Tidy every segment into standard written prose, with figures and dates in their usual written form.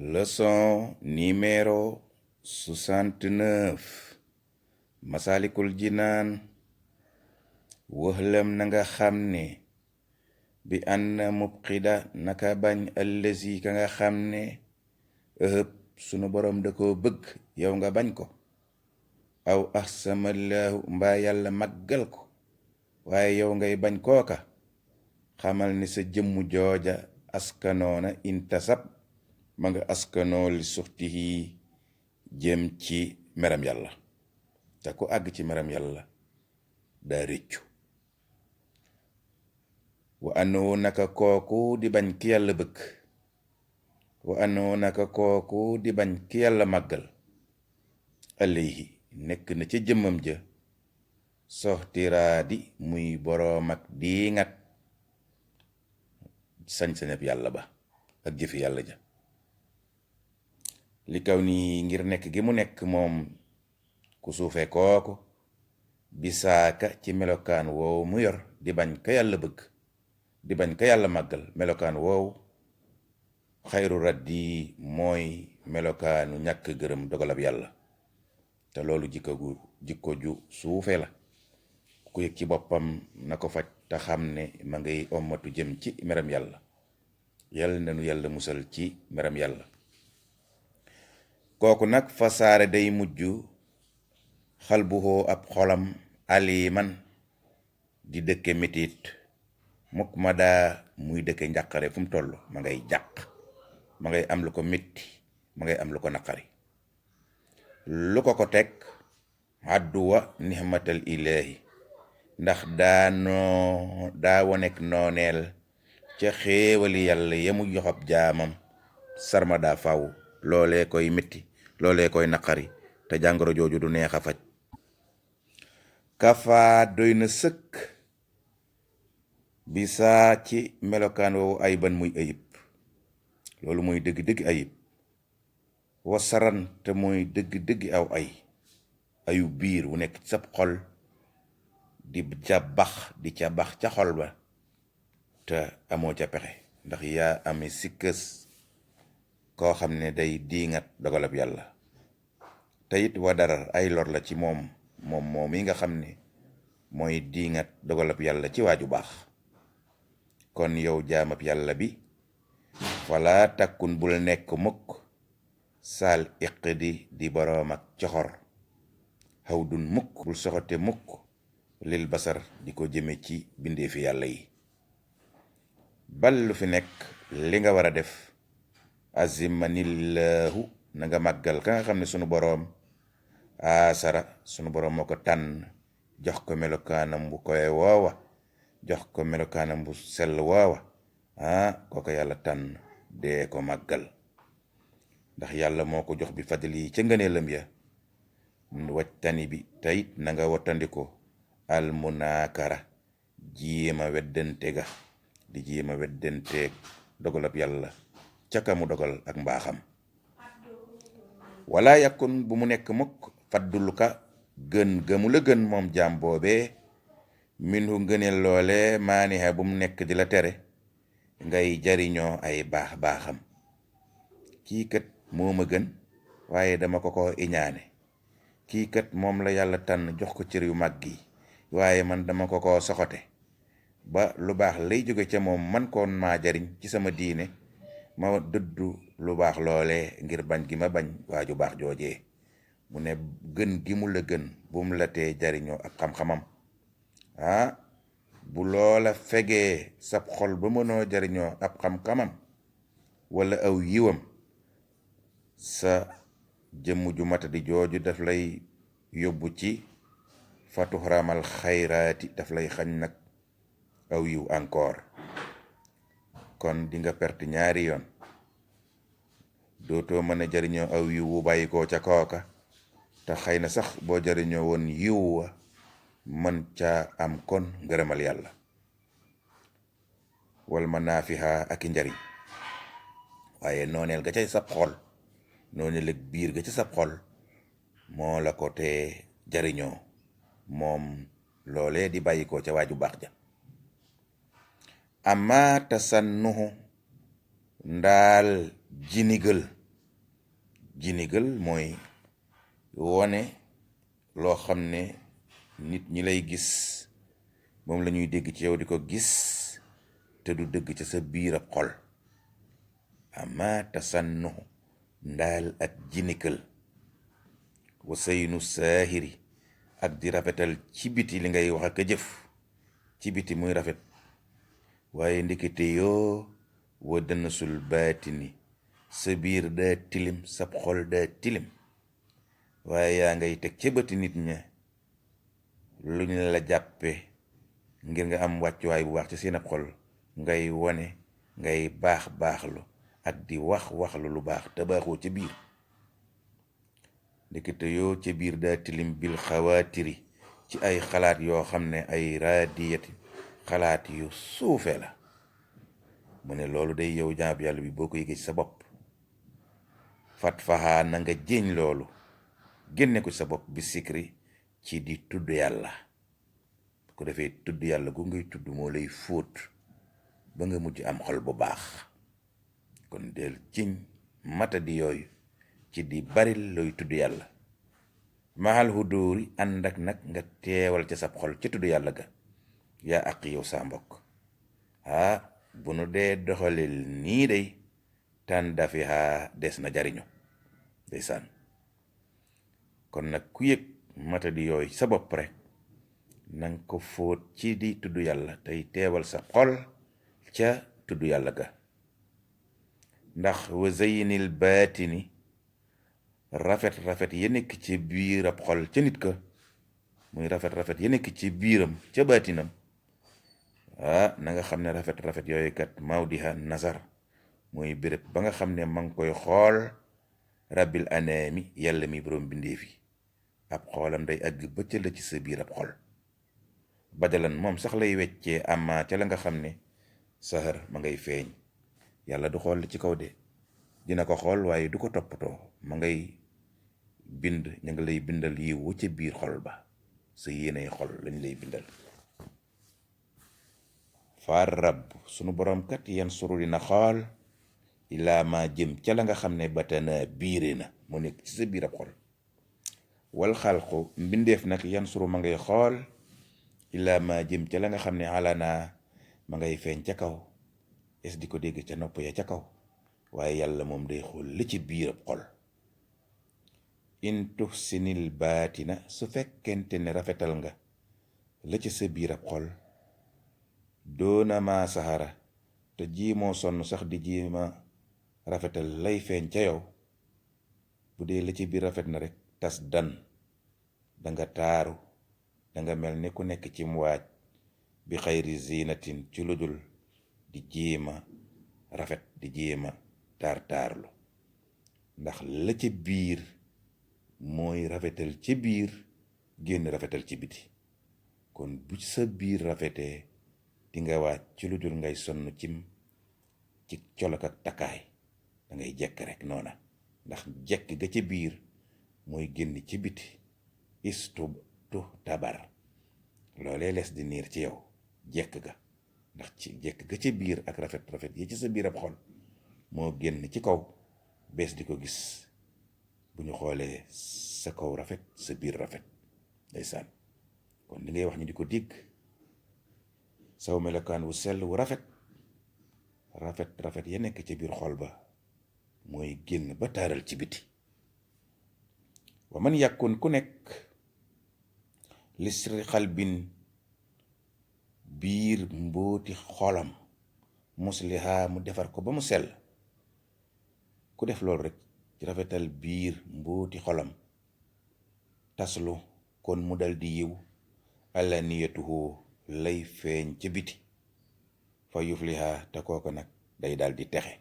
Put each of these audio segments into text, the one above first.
Leçon numéro 69 Masalikul Jinaan. waxlam na nga xam ne bi ànd mubqida naka bañ allazi ka nga xam ne ëhëb sunu borom da koo bëgg yow nga bañ ko, aw ahsamallaahu mbaa yàlla màggal ko waaye yow ngay bañ kooka, xamal ni sa jëmmu jooja askanoona intasab ma nga askanoo li suxtihi jëm ci meram yàlla, te ku àgg ci meram yàlla daa réccu. wa annahu naka kooku di bañ ki yàlla bëgg, wa annahu naka kooku di bañ ki yàlla màggal, alayhi nekk na ca jëmmam ja soxtiraadi muy boroom ak diingat sañ-sañab yàlla ba ak jëfi yàlla ja, li kaw nii ngir nekk gi mu nekk moom ku suufe kooku bisaaka ci melokaan woowu mu yor di bañ ka yàlla bëgg, di bañ ka yàlla màggal. melokaan woowu xayru raddi mooy melokaanu ñàkk gërëm dogalab yàlla, te loolu jikko ju suufe la. ku yëg ci boppam na ko faj te xam ne ma ngay ommatu jëm ci meram yàlla. yàlla na nu yàlla musal ci meram yàlla. kooku nag fasaare day mujj xalbuhoo ab xolam aliman di dëkke metit mukk ma daa muy dëkke njàqare fu mu toll ma ngay jàq, ma ngay am lu ko metti, ma ngay am lu ko naqari. lu ko teg àdduwa nihmatal ilaahi ndax daa wonek nooneel ca xéewali yàlla yamu joxab jaamam sarma daa faw. loolee koy metti, loolee koy naqari, te jàngoro jooju du neex a faj. kafa doy na sëkk bi saa ci melokaan woowu ay ban muy ayib, loolu muy dëgg-dëgg ayib. wasaran te muy dëgg-dëgg aw ayu biir wu nekk sab xol di ca bax ca xol ba te amoo ca pexe, ndax yaa ame sikkës koo xam ne day diingat dogalab yàlla. te it wa darar ay lor la ci moom yi nga xam ne mooy diingat dogalab yàlla ci waaju baax. kon yow jaamab yàlla bi wala takkun bul nekk mukk saal iqdi di boroom ak coxor, xaw dun mukk bul soxote mukk lil basar di ko jëme ci bindeefi yàlla yi. bal lu fi nekk li nga war a def azimanillahu na nga màggal ka nga xam ne sunu boroom asara sunu boroom moo ko tànn jox ko melokaanam bu koy woowa, jox ko melokaanam bu sell woowa. kooko yàlla tànn dee ko màggal, ndax yàlla moo ko jox bi fadli ca ngëneelam ya. wajtani bi tayit na nga wattandiko almunakara jiima weddante ga, di jiima weddanteeg dogalab yàlla ca ka mu dogal ak mbaaxam. wala yakun bu mu nekk mukk faddul ka gën gëmu la gën moom jaam boobee minhu ngëneel loole maaniha bu mu nekk di la tere ngay jariñoo ay baax-baaxam. kii kat moo ma gën waaye dama ko iñaane, kii kat moom la yàlla tànn jox ko cër yu màgg yi waaye man dama ko soxote ba lu baax lay jóge ca moom man koon maa jariñ ci sama diine, ma dëddu lu baax loole ngir bañ gi ma bañ waaju baax joojee. mu ne gën gi mu la gën bu mu la tee jariñoo ak xam-xamam. bu loola fegee sab xol ba mënoo jariñoo ab xam-xamam wala aw yiwam, sa jëmm ju matadi jooju daf lay yóbbu ci fatuxramal xayraati, daf lay xañ nag aw yiw encore. kon di nga perte ñaari yoon, dootoo mën a jariñoo aw yiw wu bàyyi koo ca kooka, te xëy na sax boo jariñoo woon yiw wa mën caa am kon ngërëmal yàlla. wal ma naafiha ak i njariñ, waaye nooneel ga ca sab xol, nooneel ak biir ga ca sab xol moo la ko te jariñoo moom loolee di bàyyi ko ca waaju baax ja. amma tasannuhu ndaal jinigal jinigal mooy wone loo xam ne nit ñi lay gis moom la ñuy dégg ci yow di ko gis te du dëgg ca sa biir ab xol. ama tasannu ndaal ak jinikal wa saynu saahiri ak di rafetal ci biti li ngay wax ak a jëf ci biti muy rafet, waaye ndekete yoo wa danasul baatini sa biir daa tilim, sab xol daa tilim, waaye yaa ngay teg ca bëti nit ña lu ñu la jàppe ngir nga am wàccuwaay bu baax ci seen ab xol, ngay wone ngay baaxlu ak di waxlu lu baax te baaxoo ca biir. ndekete yoo ca biir daa tilim bil xawaatiri ci ay xalaat yoo xam ne ay raadiyati xalaat yu suufe la. mu ne loolu day yow jaam yàlla bi boo ko yëgee ci sa bopp, fat faxaa na nga jéñ loolu, génne ko ci sa bopp bi sikri ci di tudd yàlla. bu ko defee tudd yàlla gu ngay tudd moo lay fóot ba nga mujj am xol bu baax. kon del ciñ mata di yooyu ci di baril looy tudd yàlla, maxal hudóori ànd ak nag nga teewal ca sab xol ca tudd yàlla ga. yaa ak yow saa mbokk, bu nu dee doxalil nii day tàn dafi des na jariñu ndeysaan. kon nag ku yëg mata di yooyu sa bopp rek nanga ko fóot ci di tudd yàlla tey teewal sa xol ca tudd yàlla ga. ndax wa zaynil baatini rafet ya nekk ci biir ab xol ca nit ka, muy rafet ya nekk ci biiram ca baatinam, na nga xam ne rafet yooyu kat mawdiha nazar mooy béréb ba nga xam ne ma ngi koy xool rabbil anaami yàlla mi borom bindeef yi. ab xoolam day àgg ba ca la ci sa biir ab xol, badalan moom sax lay weccee ama ca la nga xam ne sahar ma ngay feeñ. yàlla du xool ci kaw de, dina ko xool waaye du ko toppatoo, ma ngay bind, ña nga lay bindal yi wu ca biir xol ba, sa yéenay xol lañ lay bindal. faar rabb sunu borom kat yan suru dina xool ilaa ma jëm ca la nga xam ne batana biire na mu nekk ci sa biir ab xol. wal xalqu mbindeef nag yan suru ma ngay xool ilaa ma jëm ca la nga xam ne alana ma ngay feeñ ca kaw, es di ko dégg ca nopp ya ca kaw, waaye yàlla moom day xool li ci biir ab xol. in tuhsinil baatina su fekkente ne rafetal nga la ci sa biir ab xol, doona ma saxara te jiimoo sonn sax di jiima rafetal lay feeñ ca yow, bu dee la ci biir rafet na rek tas dan danga taaru, danga mel ni ku nekk ci waaj bi xayri zinatin ci ludul di jéema rafet, di jéema taarlu. ndax la ca biir mooy rafetal ci biir génn rafetal ci biti. kon bu sa biir rafetee di nga waaj ci ludul ngay sonn ci colok ak takkaay, da ngay jekk rek noona, ndax jekk ga ca biir mooy génn ci biti. istu tu tabar loolee les di niir ci yow jekk ga, ndax ci jekk ga ca biir ak rafet yi ci sa biir ab xol moo génn ci kaw, bees di ko gis bu ñu xoolee sa kaw rafet sa biir rafet ndeysaan. kon li ngay wax ñu di ko dégg, saw melokaan wu sell wu rafet ya nekk ci biir xol ba mooy génn ba taaral ci biti. wa man yàkkun ku nekk lisri xalbin biir mbooti xolam musliha mu defar ko ba mu sell. ku def loolu rek ci rafetal biir mbooti xolam, taslu kon mu dal di yiw alaniyatuhu lay feeñ ca biti, fa yufliha te kooko nag day dal di texe.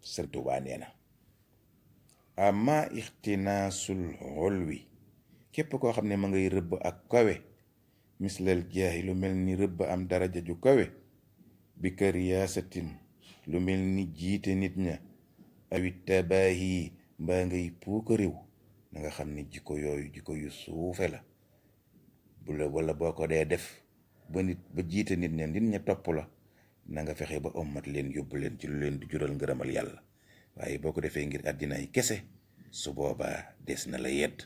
Sëriñ Tuubaa nee na amma ixtinaasul xolwi képp koo xam ne ma ngay rëbb ak kawe, mislal jaahi lu mel ni rëbb am daraja ju kawe, bi kër yaasatin lu mel ni jiite nit ña, awit tabaahi mbaa ngay puuka réew, na nga xam ne jikko yooyu jikko yu suufe la. bu la wala boo ko dee def ba jiite nit ña topp la, na nga fexe ba ommat leen yóbbu leen ci lu leen di jural ngërëmal yàlla. waaye boo ko defee ngir àddina yi kese su boobaa des na la yedd